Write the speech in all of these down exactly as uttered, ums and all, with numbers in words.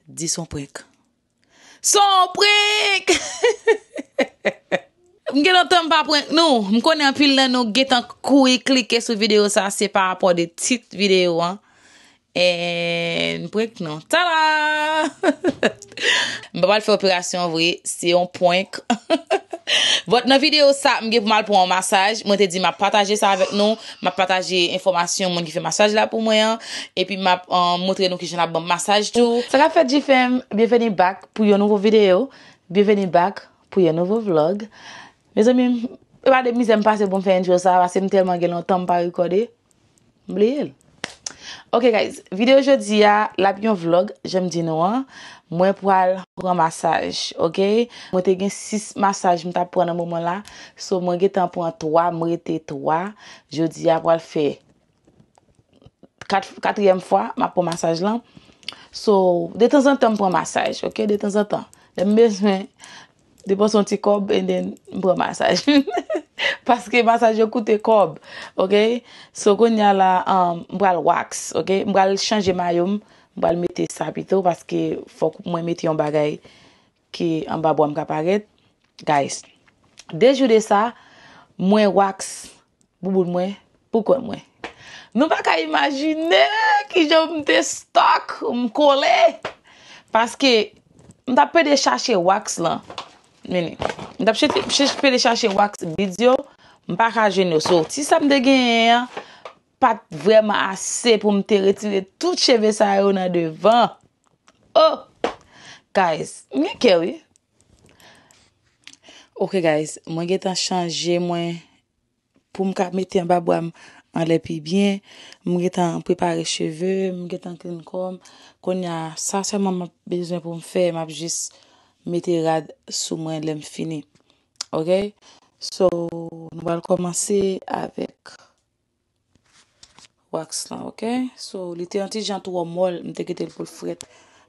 Di s on prank. S on prank! M gen lontan m pa prank nou. M konnen anpil nan nou gentan kouri klike sou videyo sa, se pa rapò de tit videyo an. And prank nou. Tada! M pa pral fè operasyon vre, se yon prank. But nan videyo sa, m gen pou m al pran yon masaj. Mwen te di m ap pataje sa avèk nou. M ap pataje enfòmasyon moun ki fè masaj la pou mwen an. Epi m ap, um, montre nou kijan l ap ban m masaj tou. Sa k ap fèt, G F M? Byenveni back pou yon nouvo videyo. Byenveni back pou yon nouvo vlog. Mezanmi, e pa de mizè m pase pou m fè entwo sa, paske m tèlman gen lontan m pa rekòde. M bliye l. Ok, guys, videyo jodi a, l ap yon vlog, jan m di nou an. Mwen pral pran masaj, ok? Mwen te gen sis masaj m t ap pran nan moman la. So, mwen gentan pran twa, m rete twa. Jodi a pral fè kat, katriyèm fwa, m ap pran masaj lan. So, detanzantan, m pran masaj, ok? Detanzantan. Lè m bezwen depanse yon ti kòb, and then m pran masaj. Paske masaj yo koute kòb, ok? So, kounye a la, um, m pral wax, ok? M pral chanje mayo m, m pral mete sa pito, paske fòk mwen mete yon bagay ki anba bwa m ka parèt. Guys, de jou de sa, mwen wax bouboun mwen pou kont mwen. Nou pa ka imajine kijan m te stuck, m kole. Paske m t ap pede chache wax lan. Mini. M t ap chete- chèche- pede chache wax beads yo, m pa ka jwenn yo. So, ti sa m te genyen an, pa t vrèman ase pou m te retire tout cheve sa yo nan devan. Oh! Guys, m gen kè wi. Ok, guys, mwen gentan chanje mwen pou m ka mete anba bwa m anlè pi byen. M gentan prepare cheve, m gentan clean kò m. Kounye a, sa sèlman m ap bezwen pou m fè, m ap jis mete rad sou mwen lè m fini. Ok? So, nou pral kòmanse avèk wax lan, ok? So, li te yon ti jan twò mòl, m te kite l pou l frèt.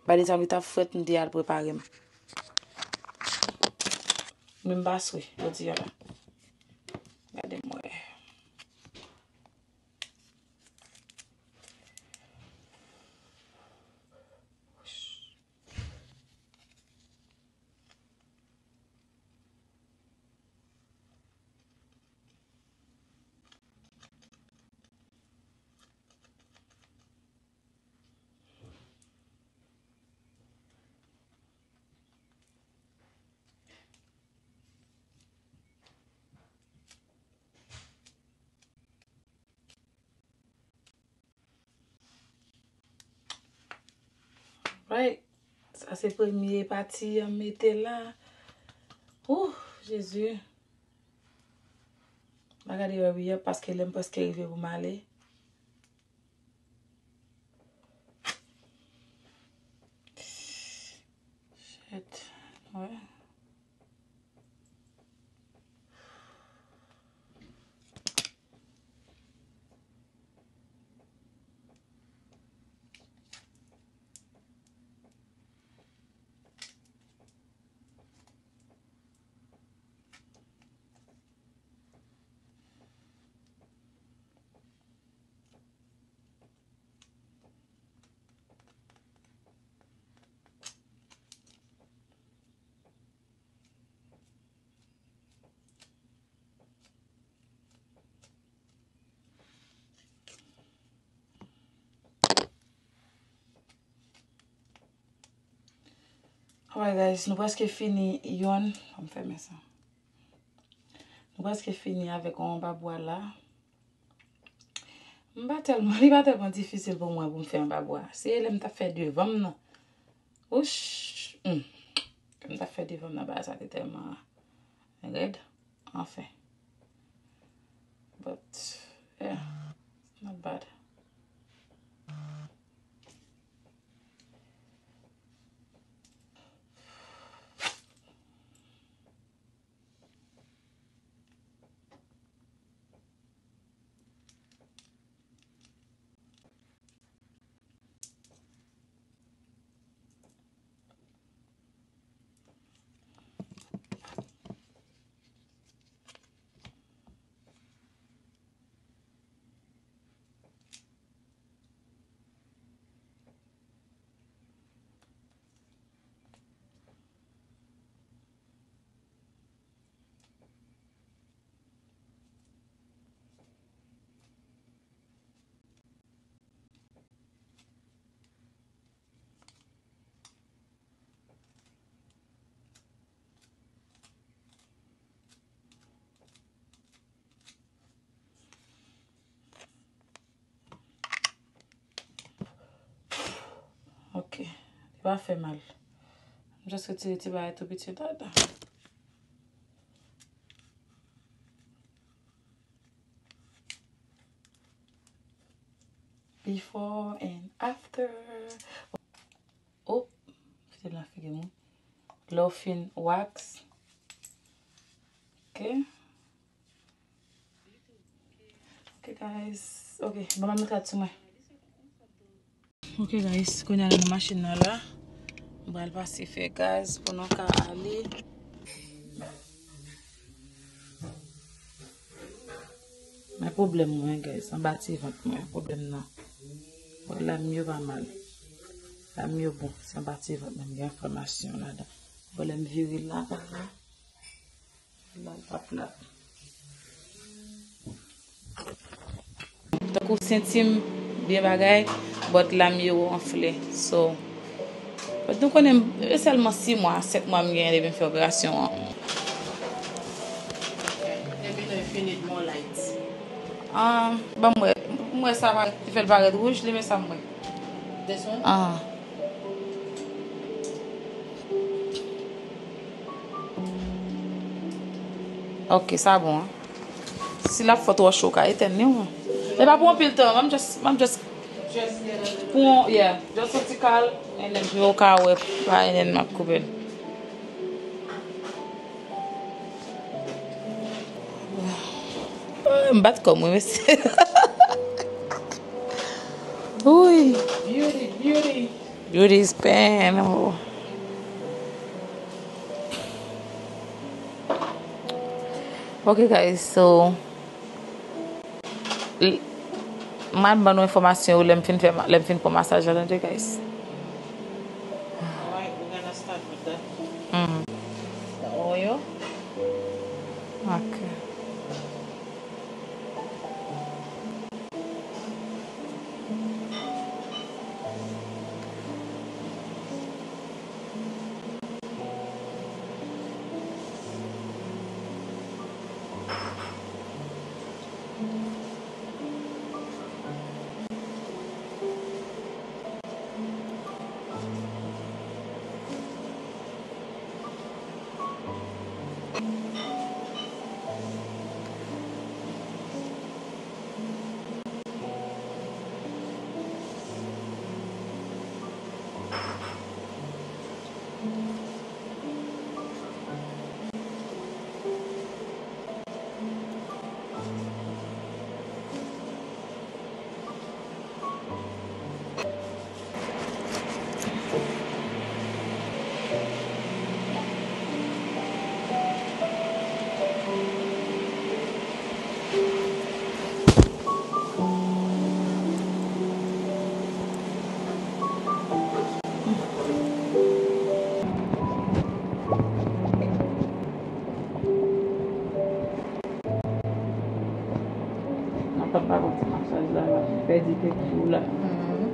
By the time li t ap frèt, m te al prepare m. Men m pa swe, jodi a la. Gade m wè. Right. Sa se premye pati an m mete la. Ouh, Jezi. M a gade wè wi, paske lè m prèske rive pou m ale. Shit. Ouais. Alright, guys, nou prèske fini yonn. Ann fèmen sa. Nou prèske fini avèk yon anba bwa la. M pa tèlman, li pa tèlman difisil pou mwen pou m fè anba bwa. Se lè m t ap fè devan m nan. Wouch! Hmm. Lè m t ap fè devan m nan, bagay sa te tèlman rèd. Anfen. But, yeah, not bad. Pa fè mal. M just retire ti bagay tou piti ladan. Before and after. Oh, kite nan figi m wi. Lè w fin wax. Ok. Ok, guys. Ok, ban m met rad sou mwen. Ok, guys, kounye a nan machin nan la. M pral pase fè gaz pou nou ka ale. Men pwoblèm mwen, guys, anba ti vant mwen, pwoblèm nan. Bon, lam yo pa mal. Lam yo bon, se anba ti vant mwen gen enflamasyon ladan. Bon, lè m vire l la, la l p ap la. Tankou senti m byen bagay, but lam yo anfle. So, but nou konnen, e sèlman sis mwa, sèt mwa m gen depi m fè operasyon an. Let me know if you need more lights. Ah, ban m wè, m wè sa pa, li fè l parèt wouj, li men sa m wè. This one? Ah. Ok, sa bon, hein. Si l ap fò twò cho, w ka etèn li, wi. E pa pou anpil tan, m just, m just pou yon, yeah, just yon ti kal, and then pou w ka wè pa, and then m ap koupe l. Oh, m bat kò m, wi, mesye. Wi. Beauty, beauty. Beauty is pain. Oh. Ok, guys, so, l-, m ap ban nou enfòmasyon yo lè m fin fè ma-, lè m fin pran masaj la, tande, guys. Alright, we're gonna start with the, mm, the oil. Ok. Nan pa pa konn ti masaj la, m ap pèdi kèk jou la. Mhm.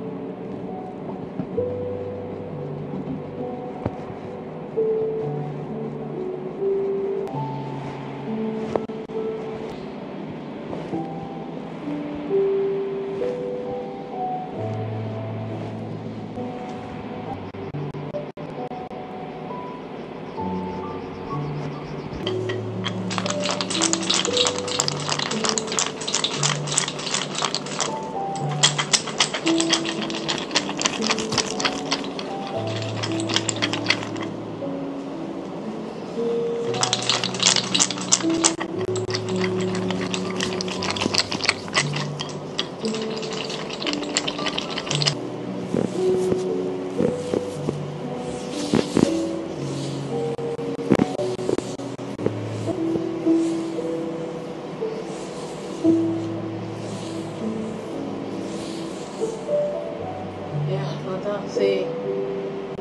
Yeah, lontan se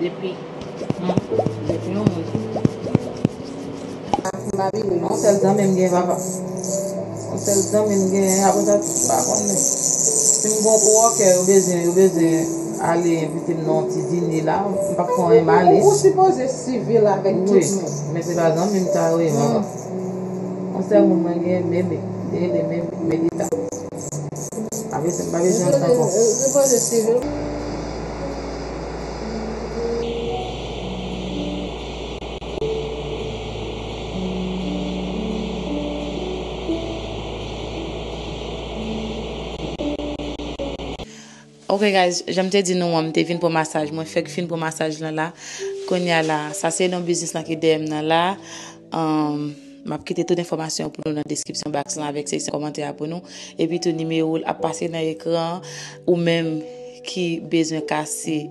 depi, hmm, depi yon moun. Yon sèl zanmi m gen, papa. Yon sèl zanmi m gen, apre sa, m pa konnen. Si m gon gwo kè, yo bezwen, yo bezwen ale envite m nan yon ti dine la, m p ap fè anyen, m ale. Ou sipoze sivil avèk tout moun. Wi, men se pa zanmi m sa yo ye, papa. Yon sèl moun mwen gen, Meme. Li rele Meme, Melita. Pa bezwen, pa bezwen anyen ankò. Sipoze sivil. Ok guys, jan m te di nou an, m te vin pran masaj. Mwen fèk fin pran masaj lan la. Kounye a la, sa se non biznis lan ki dèyè m nan la. Um, m ap kite tout enfòmasyon pou nou nan deskripsyon box lan avèk seksyon kòmantè a pou nou. Epi tou nimewo l ap pase nan ekran an. Ou menm ki bezwen kase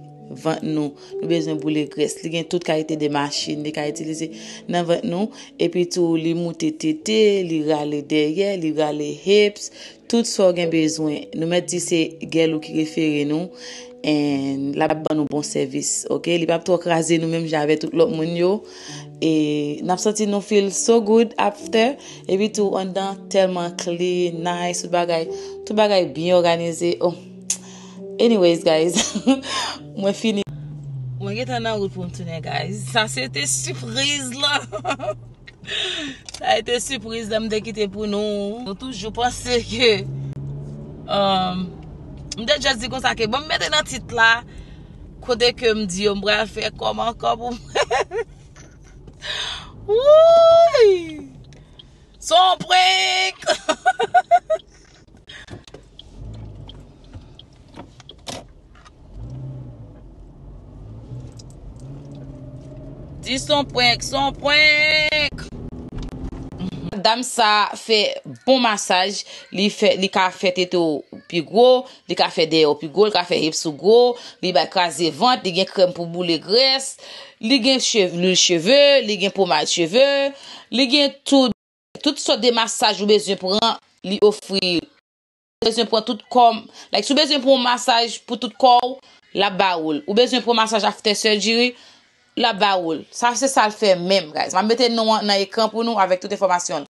vant nou, nou bezwen boule grès. Li gen tout kalite de machin li ka itilize nan vant nou. Epi tou li moute tete, li rale dèyè, li rale hips, tout sa w gen bezwen. Nou mèt di se gèl ou ki refere nou. And l ap ban nou bon sèvis, ok? Li p ap twò kraze nou menm jan avè tout lòt moun yo. E n ap santi nou feel so good after. Epi tou anndan tèlman clean, nice, tout bagay, tout bagay byen òganize. Oh. Anyways, guys, mwen fini. Mwen gentan nan wout pou m tounen, guys. Sa se te sipriz lan. Sa a ete sipriz la m te kite pou nou. Nou toujou panse ke, um, m te just di konsa ke bon, m mete nan tit la kote ke m di yo m pral fè kòm ankò pou mwen. Wouy! Son prank! Di son prank, son prank. Dam sa fè bon masaj, li fè, li ka fè tete w pi gwo, li ka fè dèyè w pi gwo, li ka fè hips ou gwo, li bay kraze vant, li gen krèm pou boule grès, li gen chev-, lwil cheve, li gen pomad cheve, li gen tout, tout sòt de masaj ou bezwen pran, li ofri. Ou bezwen pran tout kò m, like, si w bezwen pran yon masaj pou tout kò w, l ap ba ou l. Ou bezwen pran masaj after surgery, l ap ba ou l. Sa se sa l fè menm, guys. M ap mete non an nan ekran pou nou avèk tout enfòmasyon l.